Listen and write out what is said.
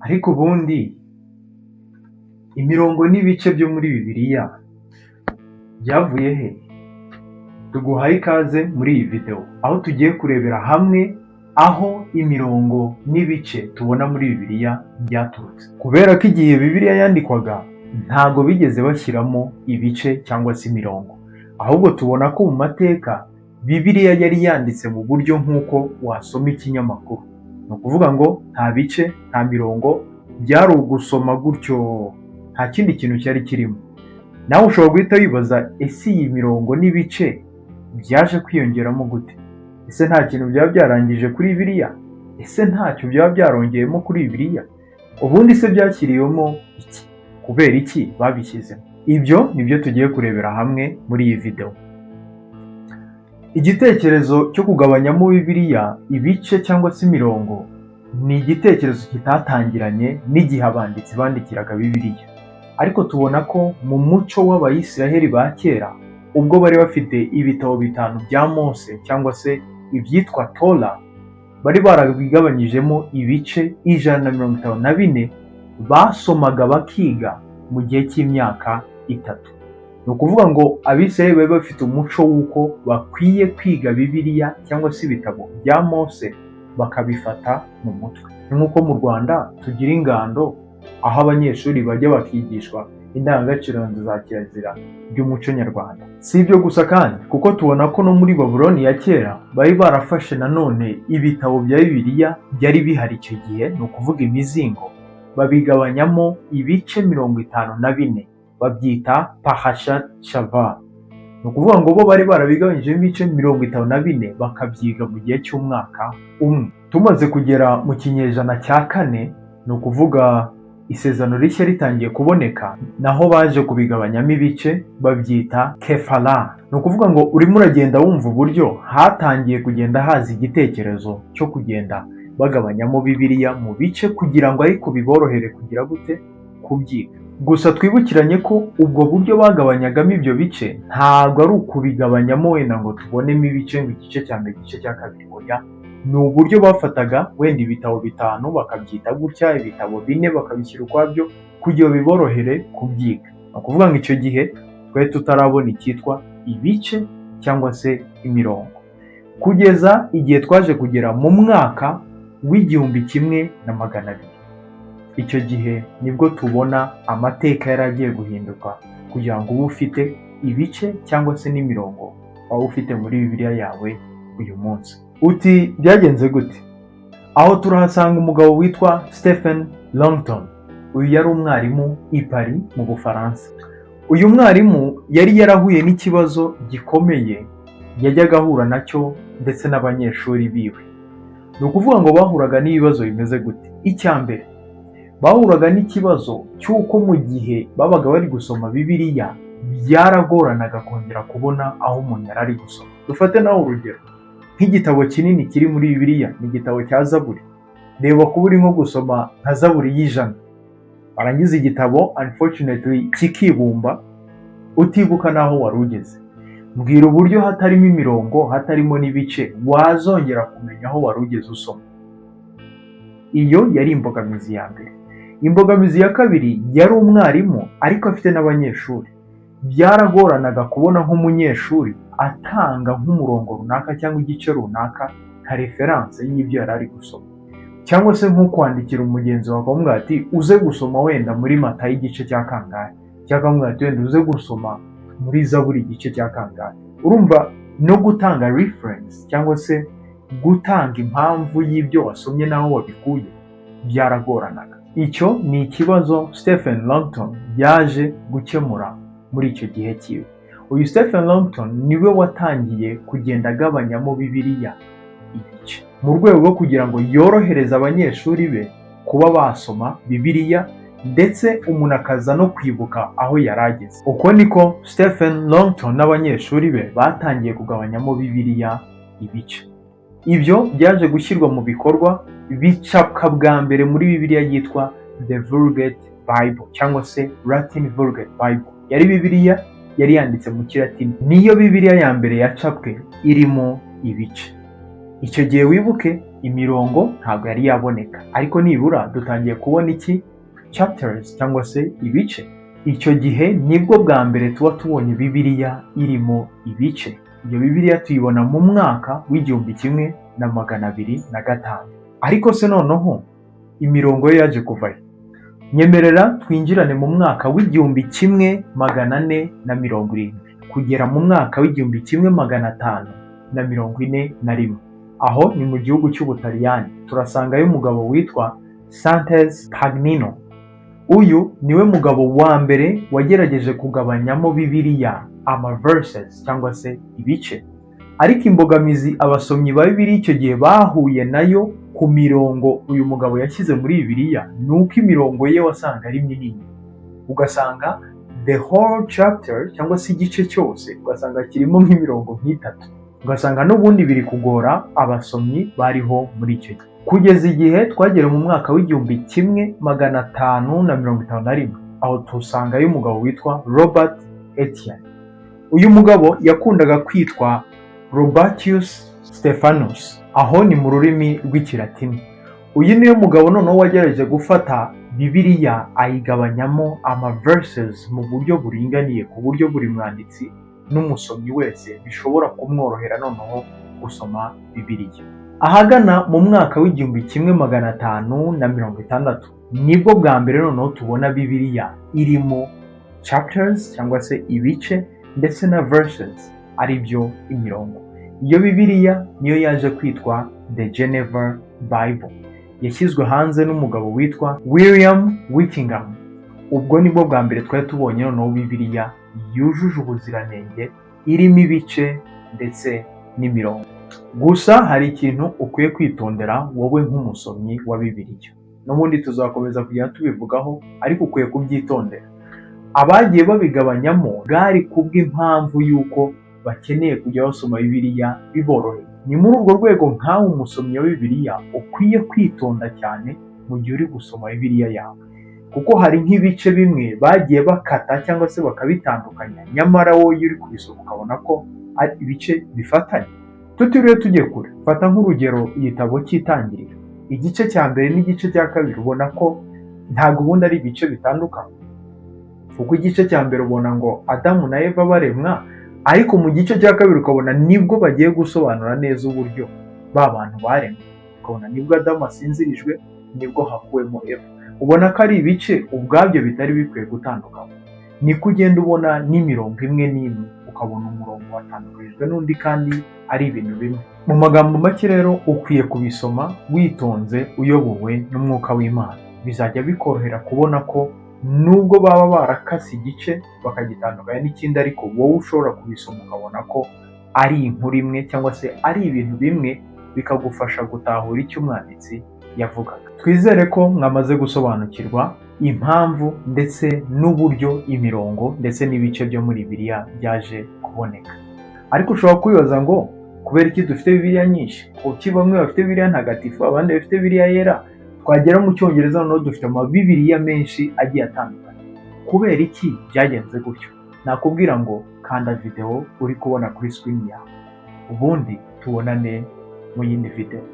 Ariko ubundi imirongo n'ibice byo muri Bibiliya byavuye he? Tuguhaye ikaze muri iyi video, aho tugiye kurebera hamwe aho imirongo n'ibice tubona muri Bibiliya byaturutse. Kubera ko igihe Bibiliya yandikwaga ntago bigeze bashyiramo ibice cyangwa se imirongo, ahubwo tubona ko mu mateka Bibiliya yari yanditse mu buryo nk'uko wasoma ikinyamakuru. Ni ukuvuga ngo nta bice, nta mirongo, byari ugusoma gutyo, nta kindi kintu cyari kirimo. Nawe ushobora guhita wibaza: ese iyi mirongo n'ibice byaje kwiyongeramo gute? Ese nta kintu byaba byarangije kuri Bibiliya? Ese ntacyo byaba byarongeyemo kuri Bibiliya? Ubundi se byashyiriwemo iki? Kubera iki babishyizemo? Ibyo nibyo tugiye kurebera hamwe muri iyi video. Igitekerezo cyo kugabanyamo Bibiliya ibice cyangwa se imirongo ni igitekerezo kitatangiranye n'igihe abanditsi bandikiraga Bibiliya, ariko tubona ko mu muco w'Abayisiraheli ba kera, ubwo bari bafite ibitabo bitanu bya Mose cyangwa se ibyitwa Tora, bari barabigabanyijemo ibice 154 basomaga bakiga mu gihe cy'imyaka 3. Ni ukuvuga ngo Abisiraheli bari bafite umuco w'uko bakwiye kwiga Bibiliya cyangwa se ibitabo bya Mose bakabifata mu mutwe. Ni nk'uko mu Rwanda tugira ingando, aho abanyeshuri bajya bakigishwa indangagaciro za kirazira by'umuco nyarwanda. Si ibyo gusa kandi, kuko tubona ko no muri Babuloni ya kera bari barafashe nanone ibitabo bya Bibiliya byari bihari icyo gihe, ni ukuvuga imizingo, babigabanyamo ibice 54, babyita Parashat Shavua. Ni ukuvuga ngo bo bari barabigabanyijemo ibice 54, bakabyiga mu gihe cy'umwaka umwe. Tumaze kugera mu kinyejana cya kane, ni ukuvuga Isezerano Rishya ritangiye kuboneka, naho baje kubigabanyamo ibice, babyita Kefara. Ni ukuvuga ngo urimo uragenda wumva uburyo hatangiye kugenda haza igitekerezo cyo kugenda bagabanyamo Bibiliya mu bice, kugira ngo ariko biborohere kugira gute? Kubyiga. Gusa twibukiranye ko ubwo buryo bagabanyagamo ibyo bice ntabwo ari ukubigabanyamo wenda ngo tubonemo ibice, ngo igice cya mbere, igice cya kabiri. Oya, ni uburyo bafataga wenda ibitabo bitanu bakabyita gutya, ibitabo bine bakabishyira ukwabyo, kugira ngo biborohere kubyiga. Ni ukuvuga ngo icyo gihe twari tutarabona icyitwa ibice cyangwa se imirongo, kugeza igihe twaje kugera mu mwaka w'1200. Icyo gihe nibwo tubona amateka yari agiye guhinduka, kugira ngo ube ufite ibice cyangwa se n'imirongo waba ufite muri Bibiliya yawe uyu munsi. Uti byagenze gute? Aho turahasanga umugabo witwa Stephen Langton. Uyu yari umwarimu i Paris mu Bufaransa. Uyu mwarimu yari yarahuye n'ikibazo gikomeye yajyaga ahura nacyo ndetse n'abanyeshuri biwe. Ni ukuvuga ngo bahuraga n'ibibazo bimeze gute? Icya mbere, bahuraga n'ikibazo cy'uko mu gihe babaga bari gusoma Bibiliya byaragoranaga kongera kubona aho umuntu yari ari gusoma. Dufate nawe urugero nk'igitabo kinini kiri muri Bibiliya, ni igitabo cya Zaburi. Reba kuba uri nko gusoma nka Zaburi y'100, warangiza igitabo unfortunately kikibumba, utibuka n'aho wari ugeze. Mbwira uburyo hatarimo imirongo, hatarimo n'ibice, wazongera kumenya aho wari ugeze usoma. Iyo yari imbogamizi ya mbere. Imbogamizi ya kabiri, yari umwarimu ariko afite n'abanyeshuri. Byaragoranaga kubona nk'umunyeshuri atanga nk'umurongo runaka cyangwa igice runaka nka reference y'ibyo yari ari gusoma, cyangwa se nko kwandikira umugenzi wawe akamubwira ati: "Uze gusoma wenda muri Matayo igice cya kangahe", cyangwa akamubwira ati: "Wenda uze gusoma muri Zaburi igice cya kangahe". Urumva no gutanga reference cyangwa se gutanga impamvu y'ibyo wasomye n'aho wabikuye byaragoranaga. Icyo ni ikibazo Stephen Langton yaje gukemura muri icyo gihe cyiwe. Uyu Stephen Langton niwe watangiye kugenda agabanyamo Bibiliya ibice, mu rwego rwo kugira ngo yorohereze abanyeshuri be kuba basoma Bibiliya, ndetse umuntu akaza no kwibuka aho yari ageze. Uko niko Stephen Langton n'abanyeshuri be batangiye kugabanyamo Bibiliya ibice. Ibyo byaje gushyirwa mu bikorwa, bicapwa bwa mbere muri Bibiliya yitwa The Vulgate Bible cyangwa se Latin Vulgate Bible. Yari Bibiliya yari yanditse mu Kilatini. Niyo Bibiliya ya mbere yacapwe irimo ibice. Icyo gihe wibuke Imirongo ntabwo yari yaboneka, ariko nibura dutangiye kubona iki? Chapters cyangwa se ibice. Icyo gihe nibwo bwa mbere tuba tubonye Bibiliya irimo ibice. Iyo Bibiliya tuyibona mu mwaka w'1205. Ariko se noneho imirongo yo yaje kuva he? Nyemerera twinjirane mu mwaka w'1470 kugera mu mwaka w'1541. Aho ni mu gihugu cy'Ubutaliyani. Turasangayo umugabo witwa Santes Pagnino. Uyu niwe mugabo wa mbere wagerageje kugabanyamo Bibiliya ama verses cyangwa se ibice. Ariko imbogamizi abasomyi ba Bibiliya icyo gihe bahuye nayo ku mirongo uyu mugabo yashyize muri Bibiliya, ni uko imirongo ye wasanga ari minini, ugasanga the whole chapter cyangwa se igice cyose ugasanga kirimo nk'imirongo nk'itatu, ugasanga n'ubundi biri kugora abasomyi bariho muri icyo gihe, kugeza igihe twagera mu mwaka w'1551. Aho tusangayo umugabo witwa Robert Etienne. Uyu mugabo yakundaga kwitwa Robertus Stephanus, aho ni mu rurimi rw'Ikilatini. Uyu niwe mugabo noneho wagerageje gufata Bibiliya ayigabanyamo ama verses mu buryo buringaniye, ku buryo buri mwanditsi n'umusomyi wese bishobora kumworohera noneho gusoma Bibiliya. Ahagana mu mwaka w'1560 nibwo bwa mbere noneho tubona Bibiliya irimo chapters cyangwa se ibice, ndetse na verses, ari byo imirongo. Iyo Bibiliya niyo yaje kwitwa The Geneva Bible, yashyizwe hanze n'umugabo witwa William Wickingham. Ubwo nibwo bwa mbere twari tubonye noneho Bibiliya yujuje ubuziranenge, irimo ibice ndetse n'imirongo. Gusa hari ikintu ukwiye kwitondera wowe nk'umusomyi wa Bibiliya. N'ubundi tuzakomeza kugenda tubivugaho, ariko ukwiye kubyitondera. Abagiye babigabanyamo bwari kubw'impamvu y'uko bakeneye kujya basoma Bibiliya biboroheye. Ni muri urwo rwego nkawe umusomyi wa Bibiliya ukwiye kwitonda cyane mu gihe uri gusoma Bibiliya yawe, kuko hari nk'ibice bimwe bagiye bakata cyangwa se bakabitandukanya, nyamara wowe iyo uri kubisoma ukabona ko ari ibice bifatanye. Tutiriwe tujye kure, fata nk'urugero igitabo cy'Itangiriro, igice cya mbere n'igice cya kabiri, ubona ko ntabwo ubundi ari ibice bitandukanye, kuko igice cya mbere ubona ngo Adamu na Eva baremwa, ariko mu gice cya kabiri ukabona nibwo bagiye gusobanura neza uburyo ba bantu baremwe, ukabona nibwo Adamu asinzirijwe, nibwo hakuwemo Eva. Ubona ko ari ibice ubwabyo bitari bikwiye gutandukanywa. Niko ugenda ubona n'imirongo imwe n'imwe, ukabona umurongo watandukanyijwe n'undi kandi ari ibintu bimwe. Mu magambo make rero, ukwiye kubisoma witonze, uyobowe n'Umwuka w'Imana. Bizajya bikorohera kubona ko nubwo baba barakase igice bakagitandukanya n'ikindi, ariko wowe ushobora kubisoma ukabona ko ari inkuru imwe cyangwa se ari ibintu bimwe, bikagufasha gutahura icyo umwanditsi yavugaga. Twizere ko mwamaze gusobanukirwa impamvu ndetse n'uburyo imirongo ndetse n'ibice byo muri Bibiliya byaje kuboneka. Ariko ushobora kwibaza ngo kubera iki dufite Bibiliya nyinshi? Kuki bamwe bafite Bibiliya ntagatifu, abandi bafite Bibiliya yera? Twagera mu Cyongereza noneho dufite amabibiriya menshi agiye atandukanye. Kubera iki byagenze gutyo? Nakubwira ngo kanda videwo uri kubona kuri screen yawe, ubundi tubonane mu yindi videwo.